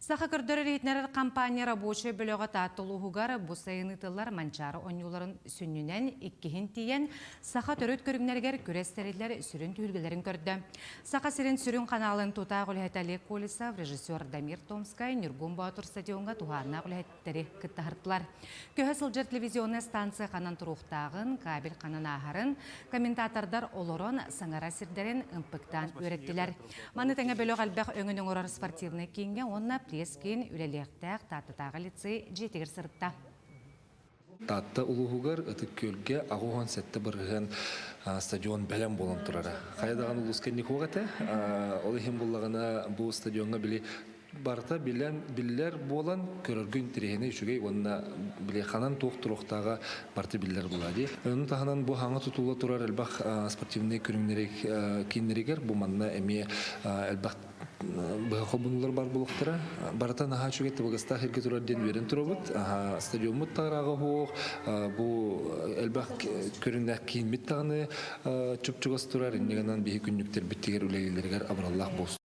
Саха көрдөрөр-иһитиннэрэр компания рабочай бөлөҕө Таатта улууһугар бу сайын ыытыллар Манчаары оонньууларын сүнньүнэн иккиһин тиийэн саха төрүт көрүҥнэригэр күрэс тэриллэр сүрүн түһүлгэлэрин көрдө. Саха сирин сүрүн ханаалын тутаах үлэһитэ Олег Колесов, режиссер Дамир Томскай Ньургун Боотур стадиоҥҥа туһааннаах үлэһиттэри кыттаһыртылар. Көһө сылдьар телевизионнай станция ханан туруохтааҕын, кабель ханан ааһарын, комментатордар олорон саҥара сирдэрин ымпыктаан үөрэттилэр. Маны тэҥэ бөлөх элбэх өҥөнү оҥорор спортивнай кииҥҥэ уонна пресс-киин үлэлиэхтээх Тааттатааҕы лицей дьиэтигэр сырытта. Таатта улууһугар Ытык Күөлгэ 87% стадион бэлэм буолан турара. Хайа даҕаны улууска инник суох этэ. Ол иһин буллаҕына бу стадиоҥҥа били барыта билэн биллэр буолан көрөргө интэриэһинэй үчүгэй уонна били ханан туох туруохтааҕа барыта биллэр буолаа дии. Ону таһынан бу хаҥа тутулла турар элбэх спортивнай көрүҥнэри кииннэригэр бу манна эмиэ элбэх быһа холбонулар бар буолуохтара. Барыта наһаа үчүгэй табыгастаах сиргэ турар диэн үөрэн турабыт. Стадиоммут таарааҕа суох, бу элбэх көрүҥнээх кииммит даҕаны чуп-чугас турар. Иннигэнэн биһи күннүктэрбитигэр үлэлииллэригэр абыраллаах буолсу.